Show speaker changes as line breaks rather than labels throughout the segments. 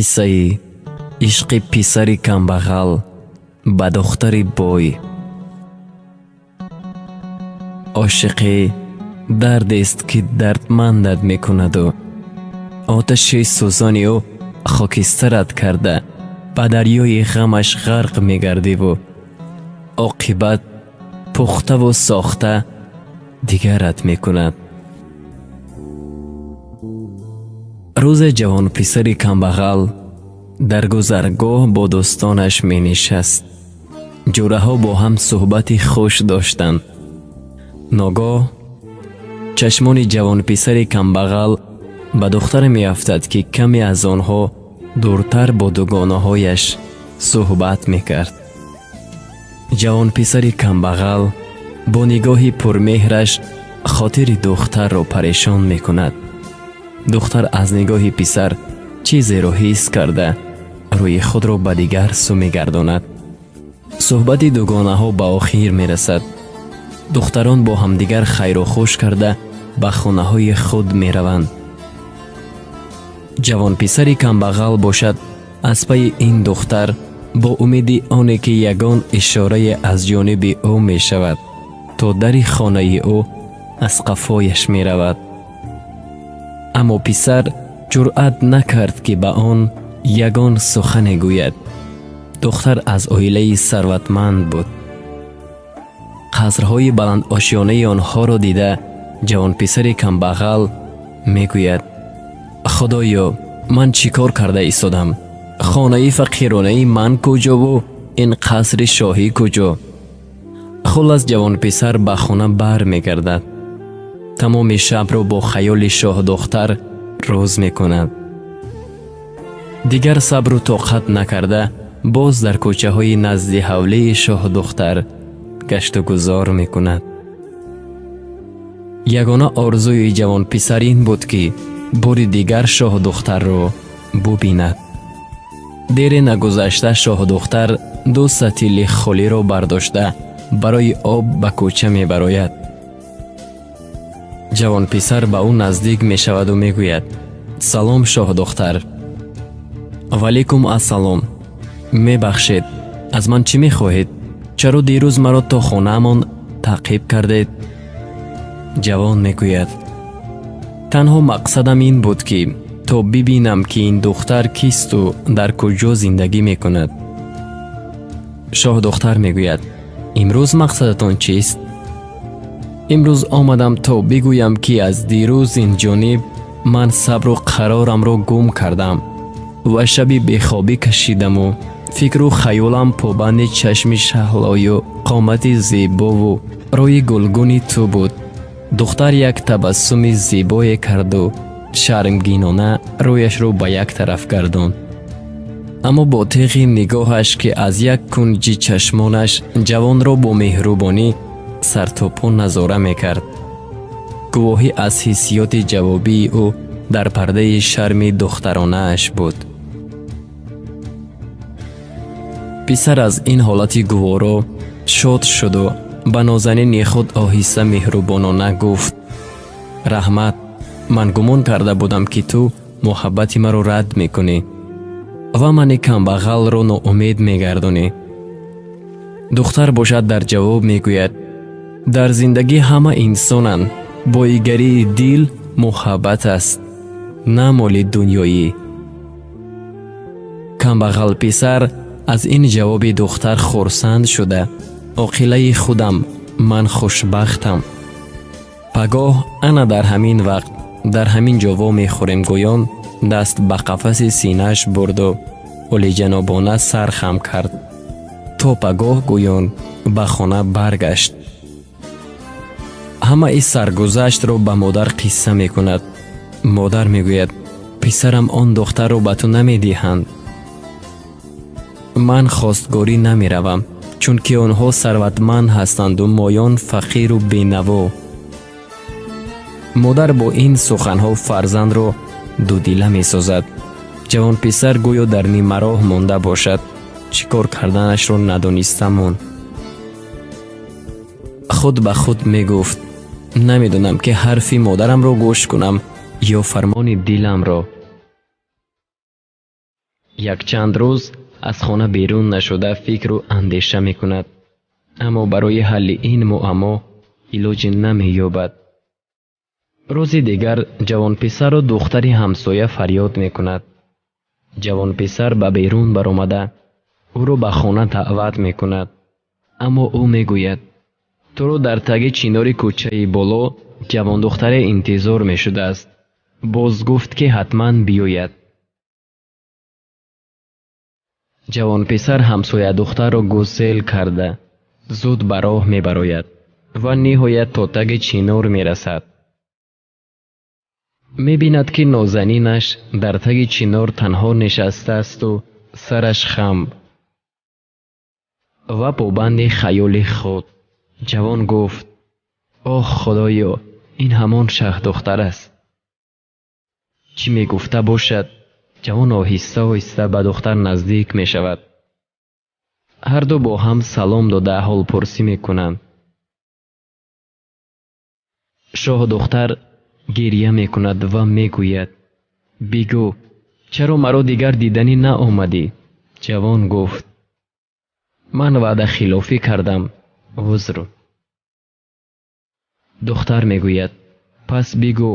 Қиссаи ишқи писари камбағал ба духтари бой. Ошиқӣ дардест, ки дардмандат мекунаду оташи сӯзони ӯ хокистарат карда, ба дарёи ғамаш ғарқ мегардиву оқибат пухтаву сохта дигарат мекунад. Рӯзе ҷавонписари камбағал дар гузаргоҳ бо дӯстонаш менишаст. Ҷӯраҳо бо ҳам суҳбати хуш доштанд. Ногоҳ чашмони ҷавонписари камбағал ба духтаре меафтад, ки каме аз онҳо дуртар бо дугонаҳояш суҳбат мекард. Ҷавонписари камбағал бо нигоҳи пурмеҳраш хотири духтарро парешон мекунад. Духтар аз нигоҳи писар чизеро ҳис карда, рӯи худро ба дигар сӯ мегардонад. Суҳбати дугонаҳо ба охир мерасад. Духтарон бо ҳамдигар хайру хуш карда, ба хонаҳои худ мераванд. Ҷавонписари камбағал бошад, аз пайи ин духтар бо умеди оне ки ягон ишорае аз ҷониби ӯ мешавад, то дари хонаи ӯ аз қафояш меравад. Аммо писар ҷуръат накард, ки ба он ягон сухане гӯяд. Духтар аз оилаи сарватманд буд. Қасрҳои баландошёнаи онҳоро дида, ҷавонписари камбағал мегӯяд: «Худоё, ман чӣ кор карда истодам? Хонаи фақиронаи ман куҷову ин қасри шоҳӣ куҷо?» Хуллас, ҷавонписар ба хона бармегардад. Тамоми шабро бо хаёли шоҳдухтар рӯз мекунад. Дигар сабру тоқат накарда, боз дар кӯчаҳои назди ҳавлии шоҳдухтар гаштугузор мекунад. Ягона орзуи ҷавонписар ин буд, ки бори дигар шоҳдухтарро бубинад. Дере нагузашта шоҳдухтар ду сатили холиро бардошта, барои об ба кӯча мебарояд. Ҷавонписар ба ӯ наздик мешаваду мегӯяд: «Салом, шоҳдухтар». «Валейкум ассалом. Мебахшед, аз ман чӣ мехоҳед? Чаро дирӯз маро то хонаамон таъқиб кардед?» Ҷавон мегӯяд: «Танҳо мақсадам ин буд, ки то бибинам, ки ин духтар кисту дар куҷо зиндагӣ мекунад». Шоҳдухтар мегӯяд: «Имрӯз мақсадатон чист?» «Имрӯз омадам, то бигӯям, ки аз дирӯз ин ҷониб ман сабру қарорамро гум кардам ва шаби бехобӣ кашидаму фикру хаёлам побанди чашми шаҳлою қомати зебову рӯи гулгуни ту буд». Духтар як табассуми зебое карду шармгинона рӯяшро ба як тараф гардонд. Аммо бо теғи нигоҳаш, ки аз як кунҷи чашмонаш ҷавонро бо меҳрубонӣ сартопо назора мекард, гувоҳӣ аз ҳиссиёти ҷавобии ӯ дар пардаи шарми духтаронааш буд. Писар аз ин ҳолати гуворо шод шуду ба нозанини худ оҳиста меҳрубонона гуфт: «Раҳмат, ман гумон карда будам, ки ту муҳаббати маро рад мекунӣ ва мани камбағалро ноумед мегардонӣ». Духтар бошад, дар ҷавоб мегӯяд: «Дар зиндагӣ ҳама инсонанд. Боигарии дил муҳаббат аст, на моли дунёӣ». Камбағал писар аз ин ҷавоби духтар хурсанд шуда: «Оқилаи худам, ман хушбахтам. Пагоҳ ана дар ҳамин вақт дар ҳамин ҷо вомехӯрем», гӯён даст ба қафаси синааш бурду олиҷанобона сар хам кард. То пагоҳ гӯён ба хона баргашт. Ҳамаи саргузаштро ба модар қисса мекунад. Модар мегӯяд: «Писарам, он духтарро ба ту намедиҳанд. Ман хостгорӣ намеравам, чунки онҳо сарватманд ҳастанду моён фақиру бенаво». Модар бо ин суханҳо фарзандро дудила месозад. Ҷавонписар гӯё дар нимароҳ монда бошад, чӣ кор карданашро надониста монд. Худ ба худ мегуфт: «Намедонам, ки ҳарфи модарамро гӯш кунам ё фармони диламро». Якчанд рӯз аз хона берун нашуда фикру андеша мекунад, аммо барои ҳалли ин муаммо илоҷе намеёбад. Рӯзи дигар ҷавонписарро духтари ҳамсоя фарёд мекунад. Ҷавонписар ба берун баромада ӯро ба хона даъват мекунад, аммо ӯ мегӯяд: туро дар таги чинори кӯчаи боло ҷавондухтаре интизор мешудааст. Боз гуфт, ки ҳатман биёяд. Ҷавонписар ҳамсоядухтарро гусел карда зуд ба роҳ мебарояд ва ниҳоят то таги чинор мерасад. Мебинад, ки нозанинаш дар таги чинор танҳо нишастаасту сараш хам ва побанди хаёли худ. Ҷавон гуфт: оҳ, Худоё, ин ҳамон шаҳдухтар аст. Чӣ мегуфта бошад? Ҷавон оҳиста оҳиста ба духтар наздик мешавад. Ҳарду бо ҳам салом дода ҳолпурсӣ мекунанд. Шоҳдухтар гирья мекунад ва мегӯяд: бигӯ, чаро маро дигар диданӣ наомадӣ? Ҷавон гуфт: ман ваъдахилофӣ кардам, узр. Духтар мегӯяд: пас бигӯ,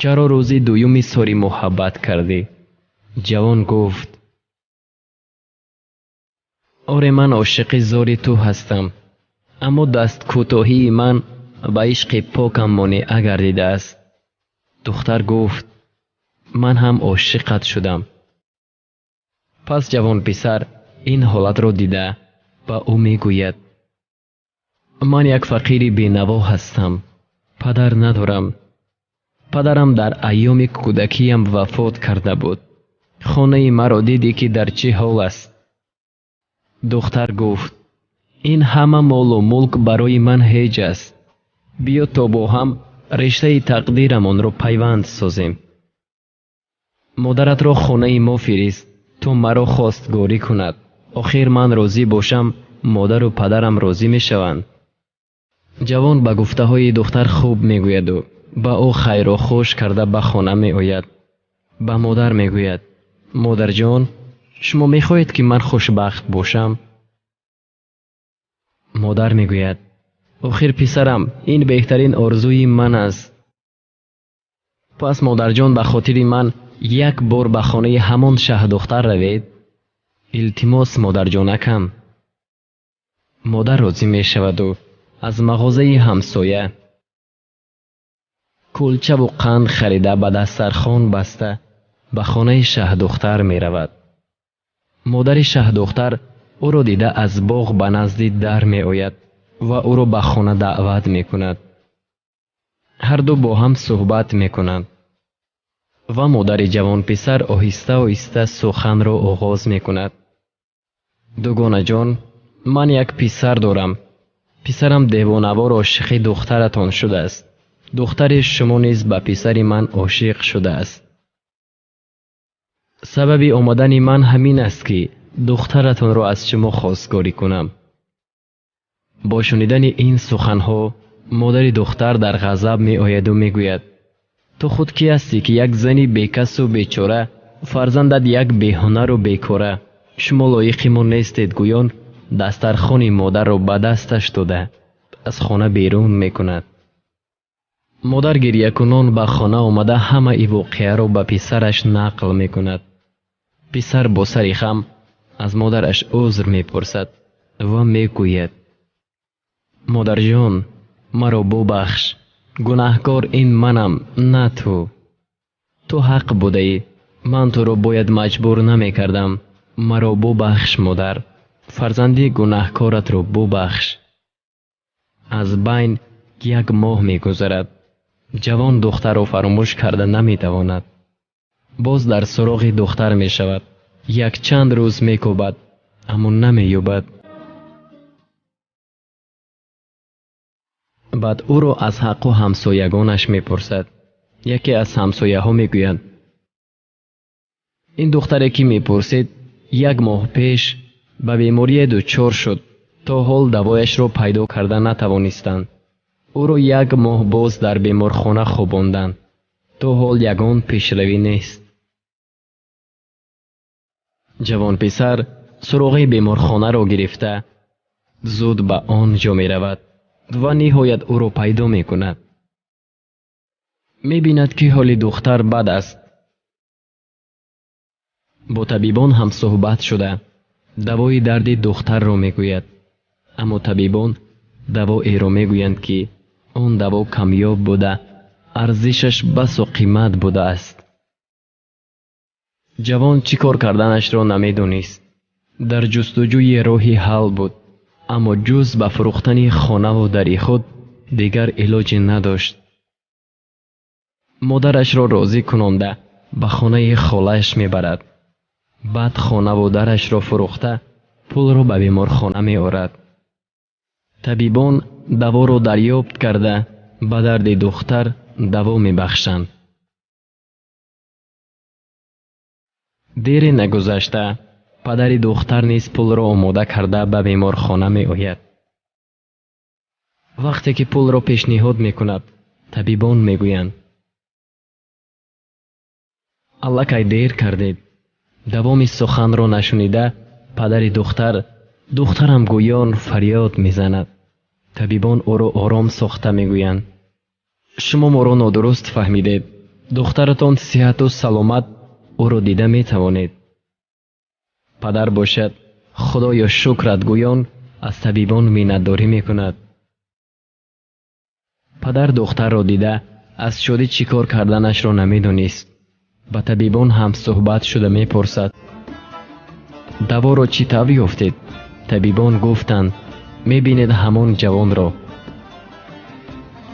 чаро рӯзи дуюми сори муҳаббат кардӣ? Ҷавон гуфт: оре, ман ошиқи зори ту ҳастам, аммо дасткӯтоҳии ман ба ишқи покам монеа гардидааст. Духтар гуфт: ман ҳам ошиқат шудам. Пас ҷавонписар ин ҳолатро дида ба ӯ мегӯяд: ман як фақири бенаво ҳастам, падар надорам. Падарам дар айёми кӯдакиям вафот карда буд. Хонаи маро дидӣ, ки дар чӣ ҳол аст. Духтар гуфт: ин ҳама молу мулк барои ман ҳеҷ аст. Биё то бо ҳам риштаи тақдирамонро пайванд созем. Модаратро хонаи мо фирист, то маро хостгорӣ кунад. Охир ман розӣ бошам, модару падарам розӣ мешаванд. Ҷавон ба гуфтаҳои духтар хуб мегӯяду ба ӯ хайру хуш карда ба хона меояд. Ба модар мегӯяд: модарҷон, шумо мехоҳед, ки ман хушбахт бошам? Модар мегӯяд: охир писарам, ин беҳтарин орзуи ман аст. Пас модарҷон, ба хотири ман як бор ба хонаи ҳамон шаҳдухтар равед. Илтимос, модарҷонакам. Модар розӣ мешаваду аз мағозаи ҳамсоя кулчаву қанд харида ба дастархон баста ба хонаи шаҳдухтар меравад. Модари шаҳдухтар ӯро дида аз боғ ба назди дар меояд ва ӯро ба хона даъват мекунад. Ҳарду бо ҳам суҳбат мекунанд ва модари ҷавонписар оҳиста оҳиста суханро оғоз мекунад. Дугонаҷон, ман як писар дорам. Писарам девонавор ошиқи духтаратон шудааст. Духтари шумо низ ба писари ман ошиқ шудааст. Сабаби омадани ман ҳамин аст, ки духтаратонро аз шумо хостгорӣ кунам. Бо шунидани ин суханҳо модари духтар дар ғазаб меояду мегӯяд: ту худ кӣ ҳастӣ, ки як зани бекасу бечора, фарзандат як беҳунару бекора, шумо лоиқи мо нестед, гӯён дастархони модарро ба дасташ дода аз хона берун мекунад. Модар гирьякунон ба хона омада ҳамаи воқеаро ба писараш нақл мекунад. Писар бо сари хам аз модараш узр мепурсад ва мегӯяд: модарҷон, маро бубахш, гунаҳкор ин манам, на ту. Ту ҳақ будаӣ, ман туро бояд маҷбур намекардам. Маро бубахш, модар, фарзанди гунаҳкоратро бубахш. Аз байн як моҳ мегузарад. Ҷавон духтарро фаромӯш карда наметавонад. Боз дар суроғи духтар мешавад. Якчанд рӯз мекӯбад, аммо намеёбад. Баъд ӯро аз ҳаққу ҳамсоягонаш мепурсад. Яке аз ҳамсояҳо мегӯяд: ин духтаре, ки мепурсед, як моҳ пеш ба беморие дучор шуд, то ҳол давояшро пайдо карда натавонистанд. Ӯро як моҳ боз дар беморхона хобонданд. То ҳол ягон пешравӣ нест. Ҷавонписар суроғи беморхонаро гирифта зуд ба он ҷо меравад ва ниҳоят ӯро пайдо мекунад. Мебинад, ки ҳоли духтар бад аст. Бо табибон ҳамсӯҳбат шуда давои дарди духтарро мегӯяд, аммо табибон давоеро мегӯянд, ки он даво камёб буда, арзишаш басо қимат будааст. Ҷавон чӣ кор карданашро намедонист. Дар ҷустуҷӯи роҳи ҳал буд, аммо ҷуз ба фурӯхтани хонаву дари худ дигар илоҷе надошт. Модарашро розӣ кунонда ба хонаи холааш мебарад. Баъд хонаву дарашро фурӯхта пулро ба беморхона меорад. Табибон даворо дарёбт карда ба дарди духтар даво мебахшанд. Дере нагузашта падари духтар низ пулро омода карда ба беморхона меояд. Вақте ки пулро пешниҳод мекунад, табибон мегӯянд: аллакай дер кардед. Давоми суханро нашунида падари духтар духтарам гӯён фарёд мезанад. Табибон ӯро ором сохта мегӯянд: шумо моро нодуруст фаҳмидед. Духтаратон сиҳату саломат, ӯро дида метавонед. Падар бошад, худоё шукрат гӯён аз табибон миннатдорӣ мекунад. Падар духтарро дида аз шодӣ чӣ кор карданашро намедонист. Ба табибон ҳамсӯҳбат шуда мепурсад: даворо чӣ тавр ёфтед? Табибон гуфтанд: мебинед ҳамон ҷавонро.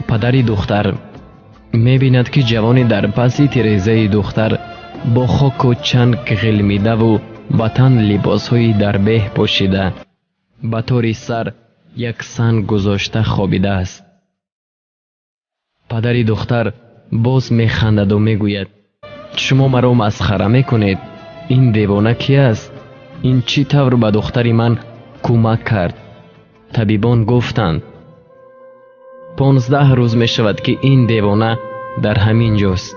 Падари духтар мебинад, ки ҷавоне дар паси тирезаи духтар бо хоку чанг ғилмидаву ба тан либосҳои дарбеҳ пӯшида, ба тори сар як санг гузошта хобидааст. Падари духтар боз механдаду мегӯяд: шумо маро масхара мекунед. Ин девона кӣ аст? Ин чӣ тавр ба духтари ман кӯмак кард? Табибон гуфтанд: 15 рӯз мешавад, ки ин девона дар ҳамин ҷост.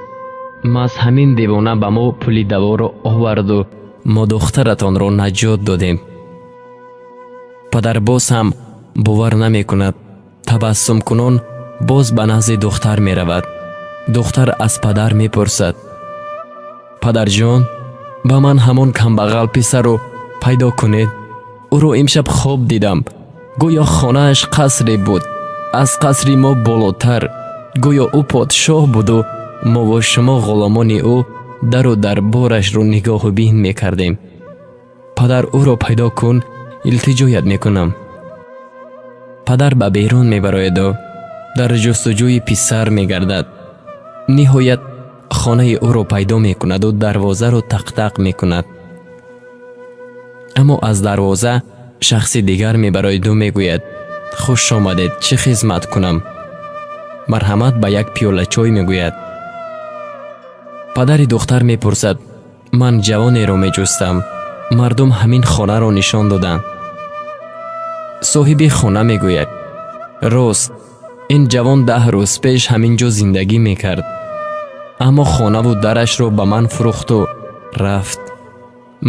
Маҳз ҳамин девона ба мо пули даворо оварду мо духтаратонро наҷот додем. Падар боз ҳам бовар намекунад. Табассумкунон боз ба назди духтар меравад. Духтар аз падар мепурсад: падарҷон, ба ман ҳамон камбағал писарро пайдо кунед. Ӯро имшаб хоб дидам. Гӯё хонааш қасре буд, аз қасри мо болотар. Гӯё ӯ подшоҳ буду мо бо шумо ғуломони ӯ дару дарборашро нигоҳу бин мекардем. Падар, ӯро пайдо кун, илтиҷоят мекунам. Падар ба берун мебарояду дар ҷустуҷӯи писар мегардад. Ниҳоят хонаи ӯро пайдо мекунаду дарвозаро тақтақ мекунад. Аммо аз дарвоза шахси дигар мебарояду мегӯяд: хуш омадед, чӣ хизмат кунам? Марҳамат ба як пиёла чой мегӯяд. Падари духтар мепурсад: ман ҷавонеро меҷустам. Мардум ҳамин хонаро нишон доданд. Соҳиби хона мегӯяд: рост, ин ҷавон 10 рӯз пеш ҳамин ҷо зиндагӣ мекард, аммо хонаву дарашро ба ман фурӯхту рафт.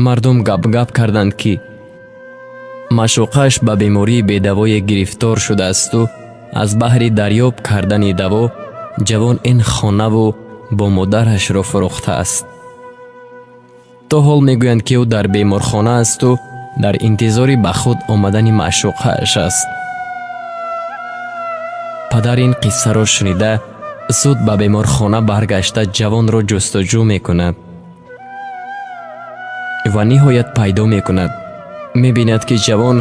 Мардум гап-гап карданд, ки маъшуқаш ба бемории бедавое гирифтор шудаасту аз баҳри дарёб кардани даво ҷавон ин хонаву бо модарашро фурӯхтааст. То ҳол мегӯянд, ки ӯ дар беморхона асту дар интизори ба худ омадани маъшуқааш аст. Падар ин қиссаро шунида зуд ба беморхона баргашта ҷавонро ҷустуҷӯ мекунад ва ниҳоят пайдо мекунад. Мебинад, ки ҷавон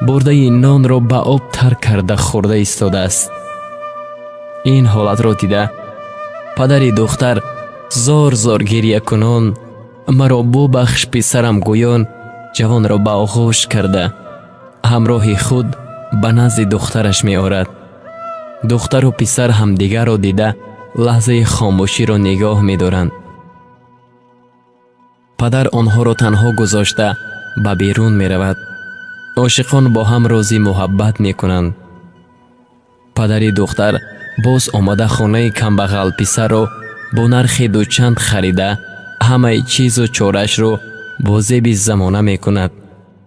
бурдаи нонро ба об тар карда хӯрда истодааст. Ин ҳолатро дида падари духтар зор-зор гирьякунон маро бубахш писарам гӯён ҷавонро ба оғӯш карда ҳамроҳи худ ба назди духтараш меорад. Духтару писар ҳамдигарро дида лаҳзаи хомӯширо нигоҳ медоранд. Падар онҳоро танҳо гузошта ба берун меравад. Ошиқон бо ҳам рози муҳаббат мекунанд. Падари духтар боз омада хонаи камбағал писарро бо нархи дучанд харида ҳамаи чизу чорашро бо зеби замона мекунад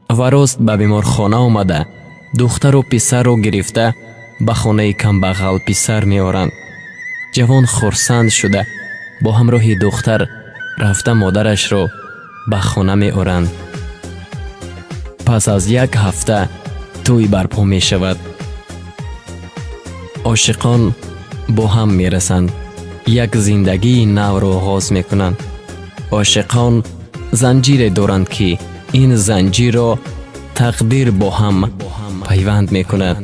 ва рост ба беморхона омада, духтару писарро гирифта ба хонаи камбағал писар меоранд. Ҷавон хурсанд шуда, бо ҳамроҳи духтар рафта модарашро ба хона меоранд. Пас аз як ҳафта тӯй барпо мешавад. Ошиқон бо ҳам мерасанд, як зиндагии навро оғоз мекунанд. Ошиқон занҷире доранд, ки ин занҷирро тақдир бо ҳам пайванд мекунад.